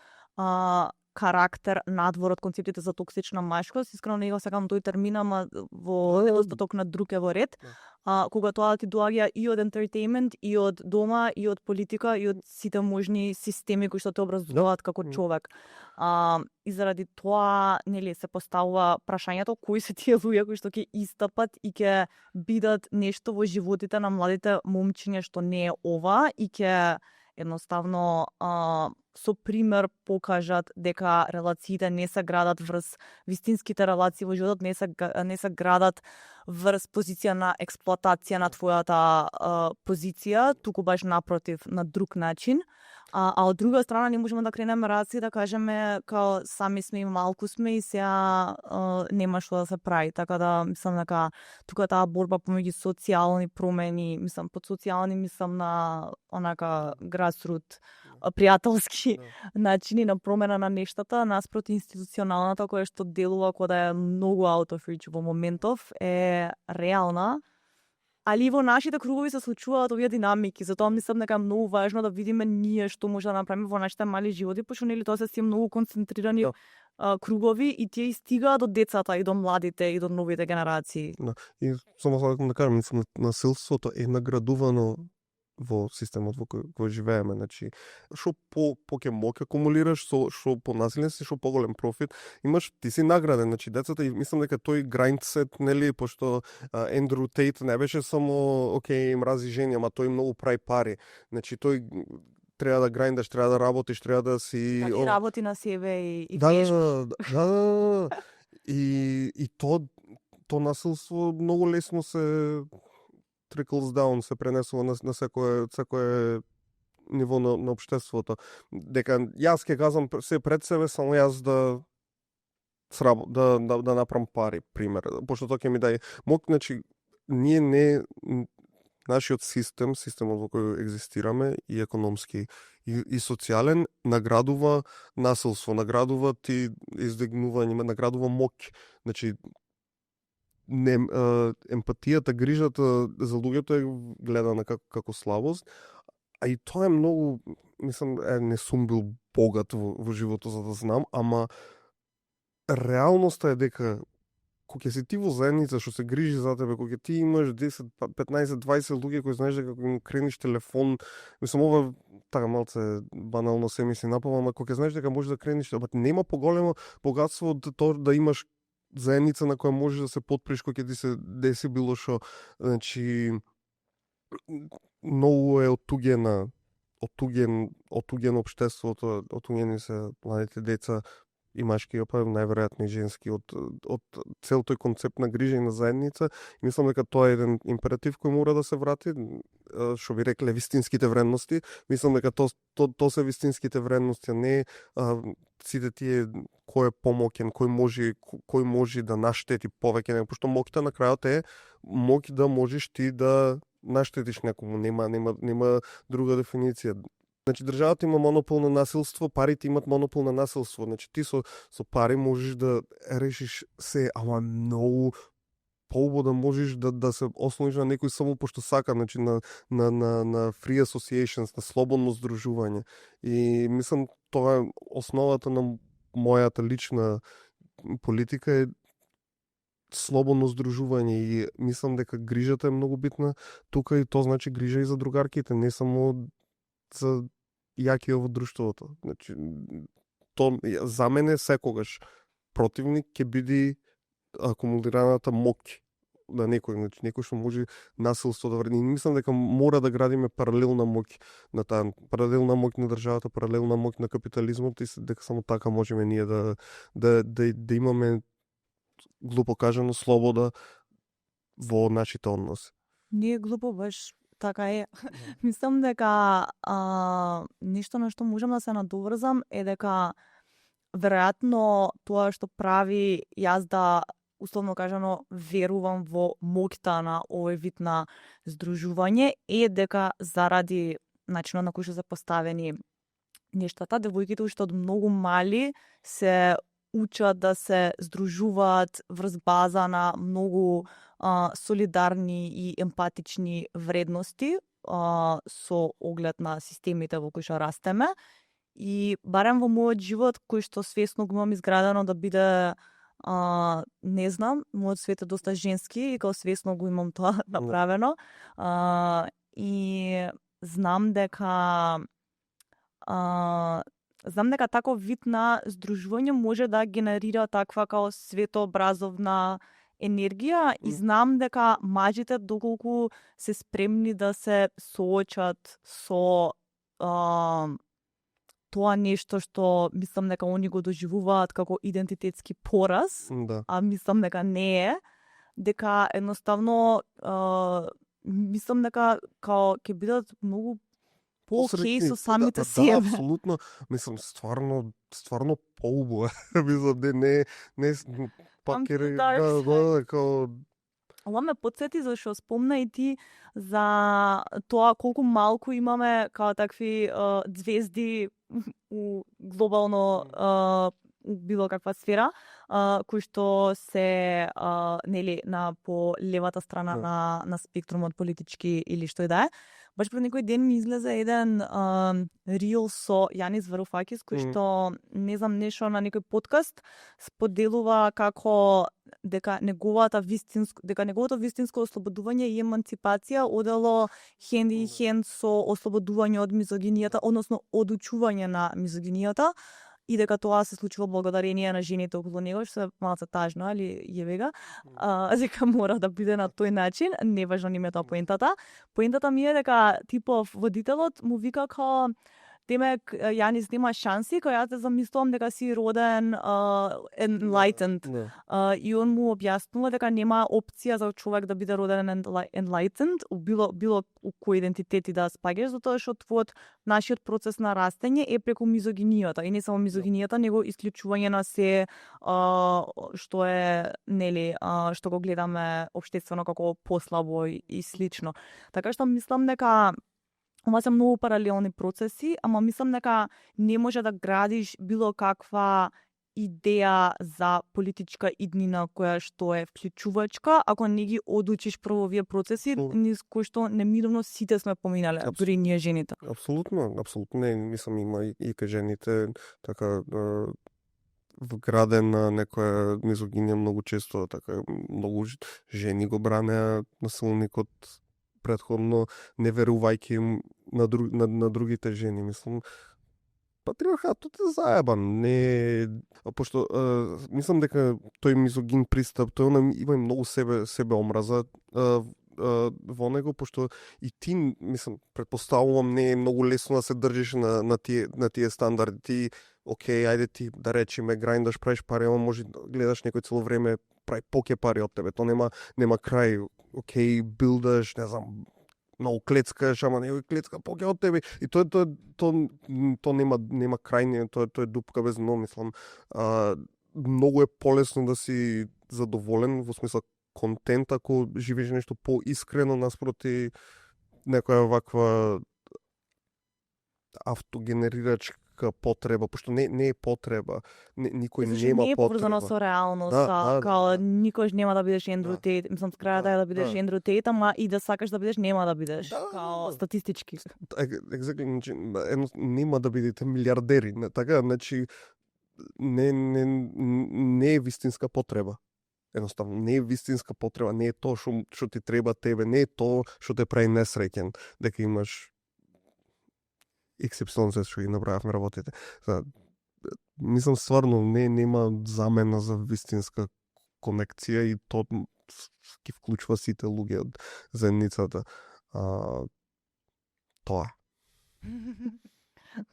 карактер надвор од концептите за токсична машкост. Искрено не го сакам тој термин, ама во остаток на друг е во ред. Кога тоа ти доаѓа и од entertainment, и од дома, и од политика, и од сите можни системи кои што те образуваат како човек. И заради тоа, нели, се поставува прашањето кои се тие луѓе кои што ќе истапат и ќе бидат нешто во животите на младите момчиња што не е ова и ќе едноставно со пример покажат дека релациите не се градат врз вистинските релации во животот, не се градат врз позиција на експлоатација на твојата позиција, туку баш напротив, на друг начин. А од друга страна не можеме да кренеме раци да кажеме као сами сме и малку сме и сега нема што да се прави. Така да мислам дека тука таа борба помеѓу социјални промени, мислам под социјални мислам на онака grassroot пријателски начини на промена на нештата наспроти институционалната која што делува кога да е многу out of reach во моментов е реална. Али и во нашите кругови се случуваат овие динамики, затоа мислам дека е многу важно да видиме ние што може да направиме во нашите мали животи, пошто нели тоа се многу концентрирани кругови и тие стигаат до децата и до младите и до новите генерации. И само сакам да кажам, мислам насилството е наградувано во системот во кој живееме, значи што ќе моќ акумулираш, што понасилен си, што поголем профит, имаш, ти си награден, значи децата, и мислам дека тој грайндсет, нели, пошто Ендрю Тейт не беше само окей, мрази жени, ама тој многу прави пари. Значи тој треба да грайндаш, треба да работиш, треба да си работи на себе и Да. И то насилство многу лесно се trickles down, се пренесува на секое ниво на општеството. Дека јас ќе казам се пред себе, само јас да направам пари, пример. Пошто тоа ќе ми даде моќ, значи ние не нашиот системот во кој екзистираме и економски и социјален наградува насилство, наградува ти издигнување, наградува моќ. Значи емпатијата, грижата за луѓето е гледана како слабост, а и тоа е многу, мислам, не сум бил богат во животот за да знам, ама реалноста е дека кога ќе си ти во заедница што се грижи за тебе, кога ти имаш 10, 15, 20 луѓе кои знаеш дека кога им крениш телефон, мислам ова така малце банално се мисли напава, ама кога знаеш дека можеш да крениш, нема поголемо богатство од тоа да имаш заедница на која можеш да се потприш кога ќе ти се деси било што. Значи многу е оттугено општеството, оттугени се младите деца и машки, па најверојатно и женски од цел тој концепт на грижа и на заедница. И мислам дека тоа е еден императив кој мора да се врати, што ви рекле вистинските вредности. Мислам дека тоа се вистинските вредности, а не сите тие кој е помоќен, кој може да наштети повеќе, пошто моќта на крајот е моќ да можеш ти да наштетиш некому, нема друга дефиниција. Значи државата има монопол на насилство, парите имат монопол на насилство. Значи ти со пари можеш да решиш се, ама многу поубаво да можеш да се ослониш на некој само пошто сака, значи на free associations, на слободно здружување. И мислам тоа е основата на мојата лична политика е слободно здружување и мислам дека грижата е многу битна тука и тоа значи грижа и за другарките, не само за јакиот во друштвото. Значи, за мене секогаш противник ќе биде акумулираната моќ на некој, значи некој што може насилство да вреди. Мислам дека мора да градиме паралелна моќ на таа паралелна моќ на државата, паралелна моќ на капитализмот и дека само така можеме ние да имаме, глупо кажано, слобода во нашите односи. Не е глупо, баш така е. Мислам дека нешто на што можам да се надоврзам е дека веројатно тоа што прави јас да, условно кажано, верувам во моќта на овој вид на здружување е дека заради начинот на кој што се поставени нештата, девојките уште од многу мали се учат да се здружуваат врз база на многу солидарни и емпатични вредности со оглед на системите во кои што растеме. И барем во мојот живот, кој што свесно го имам изградено да биде, не знам, мојот свет е доста женски и као свесно го имам тоа направено. И знам дека таков вид на здружување може да генерира таква као светообразовна енергија и знам дека мажите доколку се спремни да се соочат со тоа нешто што мислам дека они го доживуваат како идентитетски пораз, а мислам дека не е, дека едноставно мислам дека као ќе бидат многу по-окей со самите себе. Да, апсолутно. Мислам, стварно поубаво. Мислам, не пак е као... Ова ме подсети зашто спомна и ти за тоа колку малку имаме као такви звезди у глобално било каква сфера, кои што се нели на по левата страна на спектрумот политички или што и да е. Баш пред некој ден ми излезе еден рил со Јанис Варуфакис, кој што, не знам, нешто на некој подкаст споделува како дека неговото вистинско ослободување и еманципација одело хенд и хенд со ослободување од мизогинијата, односно одучување на мизогинијата, и дека тоа се случува благодарение на жените околу него, што е малку тажно, али јеве дека мора да биде на тој начин, не важно ни ме тоа поентата. Поентата ми е дека типов водителот му вика као демек Јанис нема шанси, као јас те замислувам дека си роден enlightened. И он му објаснува дека нема опција за човек да биде роден enlightened, било у кој идентитет и да спаѓаш, затоа што твојот нашиот процес на растење е преку мизогинијата и не само мизогинијата, него исклучување на се што е нели што го гледаме општествено како послабо и слично. Така што мислам дека ова се многу паралелни процеси, ама мислам дека не може да градиш било каква идеја за политичка иднина која што е вклучувачка, ако не ги одучиш прво овие процеси, низ кои што неминовно сите сме поминале, дури ние жените. Апсолутно, не, мислам има и кај жените така вградена некоја мизогинија многу често, така многу жени го бранеа насилникот претходно, не верувајќи им на другите жени. Мислам, патриархатот е заебан. Не, пошто мислам дека тој мизогин пристап, тој има и многу себе омраза во него, пошто и ти, мислам, предпоставувам, не е многу лесно да се држиш на тие стандарди. Ти, окей, ајде ти да речеме грајндаш, правиш пари, ама може гледаш некој цело време прави поке пари од тебе. Тоа нема крај. Окей, билдаш, не знам, многу клецкаш, ама некој клецка поке од тебе. И тоа нема крај, тоа е дупка без дно, мислам. Многу е полесно да си задоволен, во смисла контент, ако живееш нешто поискрено наспроти некоја ваква автогенерирачка потреба, пошто не е потреба, никој нема не е потреба. поврзано со реалноста, као никош нема да бидеш Ендрю Тейт, мислам крајата е да бидеш Ендрю Тейт, ама и да сакаш да бидеш нема да бидеш, као статистички. Exactly, нема да бидете милиардери, така, значи не е вистинска потреба. Едноставно, не е вистинска потреба, не е тоа што ти треба тебе, не е тоа што те прави несреќен, дека имаш XYZ што ги направивме работите. Мислам стварно нема замена за вистинска конекција и ќе вклучува сите луѓе од заедницата. Тоа.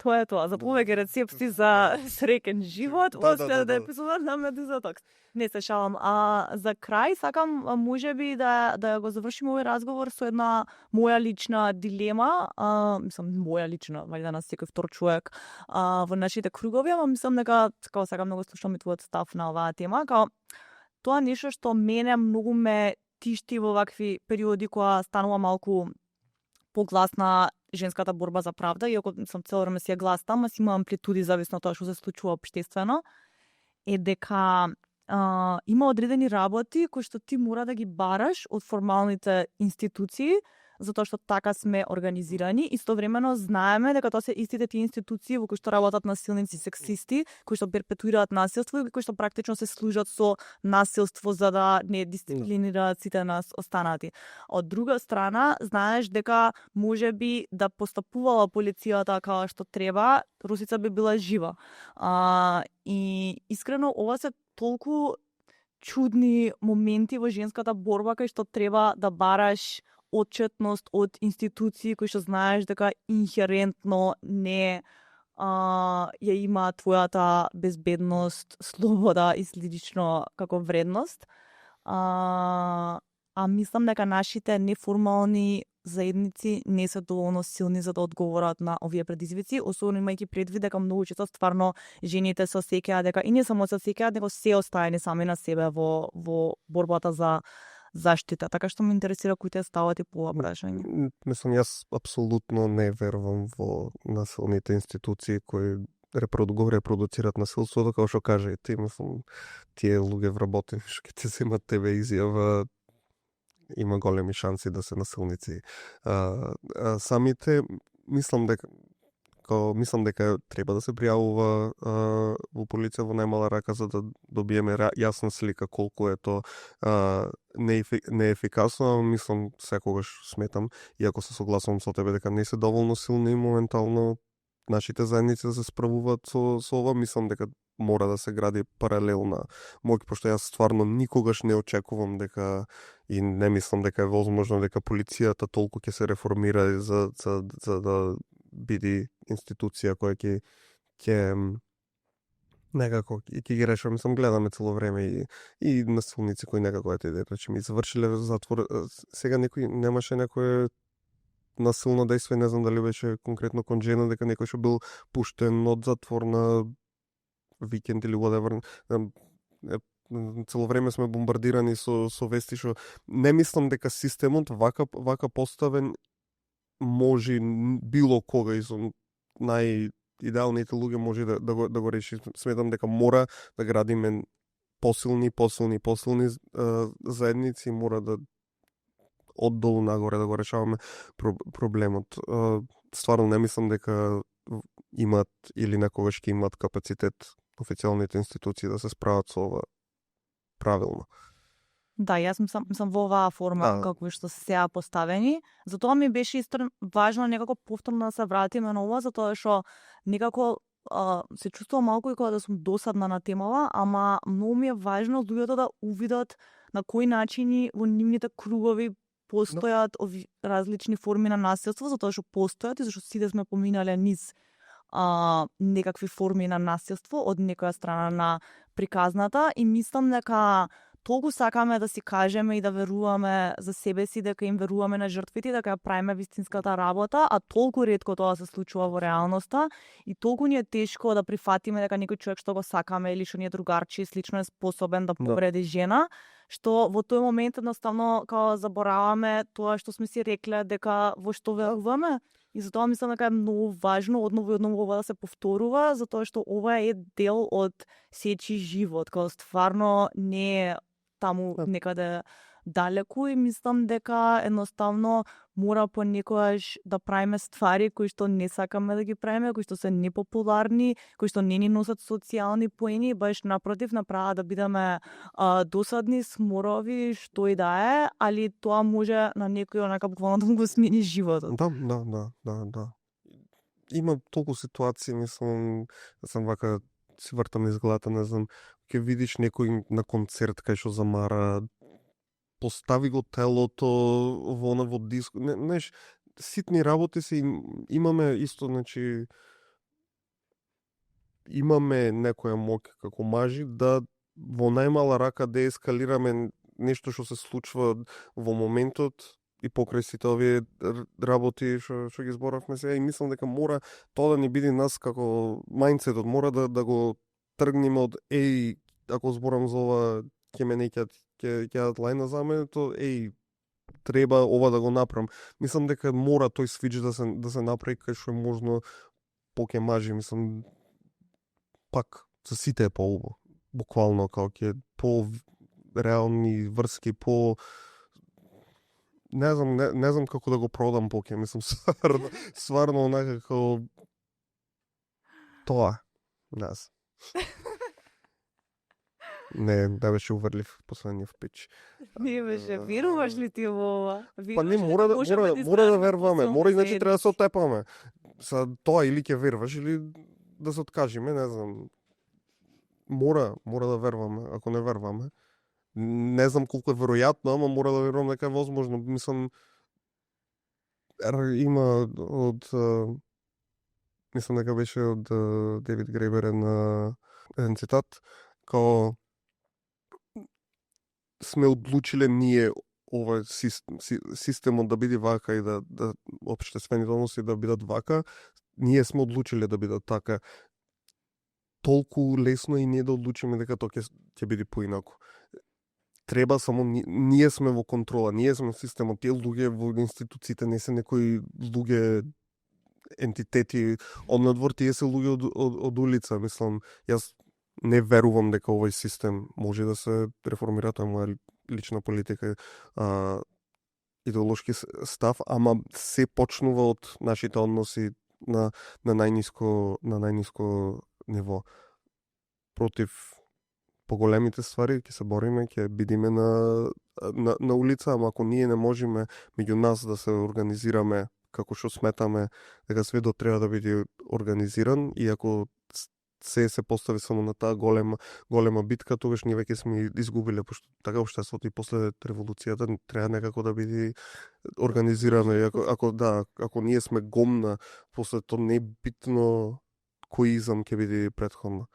Тоа е тоа. За повеќе рецепти за среќен живот, Да, во да, следната да. епизода на Медузатокс. Не се шалам. За крај сакам можеби да го завршиме овој разговор со една моја лична дилема, мислам моја лична, валјда на секој втор човек во нашите кругови, ама мислам дека како сакам да го слушам и твојот став на оваа тема, како тоа нешто што мене многу ме тишти во вакви периоди кога станува малку погласна женската борба за правда, иако сам цело време си ја гласна, ама си има амплитуди зависно тоа што се случува општествено, е дека има одредени работи кои што ти мора да ги бараш од формалните институции, затоа што така сме организирани. Истовремено знаеме дека тоа се истите тие институции во кои што работат насилници, сексисти, кои што перпетуираат насилство и кои што практично се служат со насилство за да не дисциплинираат сите нас останати. Од друга страна, знаеш дека можеби да постапувала полицијата како што треба, Русица би била жива. И искрено ова се толку чудни моменти во женската борба кај што треба да бараш отчетност од институции кои што знаеш дека инхерентно не ја има твојата безбедност, слобода и слично како вредност. Мислам дека нашите неформални заедници не се доволно силни за да одговорат на овие предизвици, особено имајќи предвид дека многу често стварно жените се осеќаат дека и не само се осеќаат, него се оставени сами на себе во борбата за заштита. Така што ме интересира кои те ставате по ова прашање. Мислам, јас апсолутно не верувам во насилните институции кои го репродуцират насилството, како што кажа и ти, мислам, тие луѓе вработени што ќе ти земат тебе изјава, има големи шанси да се насилници. Самите мислам дека треба да се пријавува во полиција во најмала рака за да добиеме јасна слика колку е тоа неефикасно, мислам секогаш сметам, иако се согласувам со тебе дека не се доволно силни моментално нашите заедници да се справуваат со ова, мислам дека мора да се гради паралелна моќ, пошто јас стварно никогаш не очекувам дека и не мислам дека е возможно дека полицијата толку ќе се реформира за да биде институција која ќе некако ќе ги решава. Мислам, гледаме цело време и насилници кои некако речеме завршиле затвор. Сега некој немаше некое насилно дејство, не знам дали беше конкретно кон жена, дека некој што бил пуштен од затвор на викенд или whatever. Цело време сме бомбардирани со вести што не мислам дека системот вака поставен може било кога и со најидеалните луѓе може да го реши. Сметам дека мора да градиме посилни заедници, мора да оддолу нагоре да го решаваме проблемот. Стварно не мислам дека имат или некогаш ќе имат капацитет официјалните институции да се справат со ова правилно. Да, јас мислам во оваа форма како што се сега поставени. Затоа ми беше исто важно некако повторно да се вратиме на ова, затоа што некако се чувствувам малку и кога да сум досадна на темава, ама многу ми е важно луѓето да увидат на кои начини во нивните кругови постојат ови различни форми на насилство, затоа што постојат и зашто сите сме поминале низ некакви форми на насилство од некоја страна на приказната, и мислам дека толку сакаме да си кажеме и да веруваме за себе си, дека им веруваме на жртвите, дека ја правиме вистинската работа, а толку ретко тоа се случува во реалноста и толку ни е тешко да прифатиме дека некој човек што го сакаме или што ни е другарче и слично е способен да повреди жена, што во тој момент едноставно као забораваме тоа што сме си рекле дека во што веруваме. И затоа мислам дека е многу важно одново и одново ова да се повторува, затоа што ова е дел од сечи живот, као стварно не е таму некаде далеку, и мислам дека едноставно мора понекогаш да правиме ствари кои што не сакаме да ги правиме, кои што се непопуларни, кои што не ни носат социјални поени, баш напротив, направа да бидеме досадни, сморови, што и да е, али тоа може на некој онака буквално да го смени животот. Да. Има толку ситуации, мислам, сам вака си вртам низ главата, не знам, ќе видиш некој на концерт кај што замара постави го телото во диск. Знаеш, ситни работи се имаме исто, значи имаме некоја моќ како мажи да во најмала рака да ескалираме нешто што се случува во моментот и покрај сите овие работи што ги зборавме сега, и мислам дека мора тоа да ни биде нас како мајндсетот, мора да го тргнеме од ако зборам за ова ќе ме неќат ќе дадат лајна за мене, то треба ова да го направам. Мислам дека мора тој свич да се направи кај што е можно поќе мажи, мислам пак за сите е поубаво. Буквално како ќе по реални врски, по не знам како да го продам поќе, мислам сварно онака како тоа. Нас. Не беше уврлив последниот пич. Не беше, веруваш ли ти во ова? Па не, мора да верваме, мора иначе треба да се отепаме. Са тоа или ќе верваш или да се откажеме, не знам. Мора да верваме, ако не верваме. Не знам колку е веројатно, ама мора да верувам дека е возможно. Мислам, има мислам дека беше од Девид Гребер еден цитат, као сме одлучиле ние ова системот да биде вака и да општествените односи да бидат вака, ние сме одлучиле да бидат така. Толку лесно и ние да одлучиме дека тоа ќе биде поинаку. Треба само ние сме во контрола, ние сме во системот, тие луѓе во институциите не се некои луѓе ентитети од надвор, тие се луѓе од улица, мислам. Јас не верувам дека овој систем може да се реформира, тоа е моја лична политика, идеолошки став, ама се почнува од нашите односи на најниско ниво. Против поголемите ствари ќе се бориме, ќе бидеме на улица, ама ако ние не можеме меѓу нас да се организираме како што сметаме дека светот треба да биде организиран, и ако се постави само на таа голема битка, тогаш ние веќе сме изгубиле, пошто така општеството и после револуцијата треба некако да биде организирано. И ако ние сме гомна, после тоа не е битно кој изам ќе биде претходно.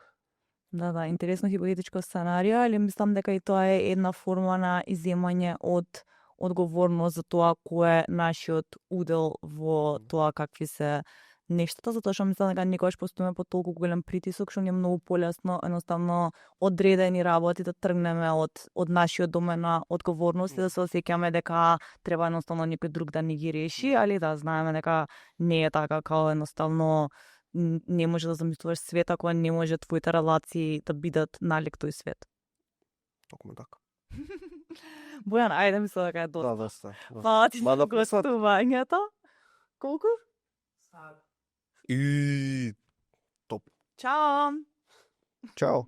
Да, интересно хипотетичко сценарио, али мислам дека и тоа е една форма на иземање од одговорност за тоа кој е нашиот удел во тоа какви се нештата, затоа што мислам дека никогаш постоиме под толку голем притисок, што ни е многу полесно едноставно одредени работи да тргнеме од нашиот домен на одговорност и да се осеќаме дека треба едноставно некој друг да ни ги реши, али да знаеме дека не е така, као едноставно не може да замислуваш свет ако не може твоите релации да бидат налик тој свет. Токму така. Бојан, ајде мислам дека е доста. Да, доста. Фала ти за гостувањето. Колку? И топ. Чао! Чао.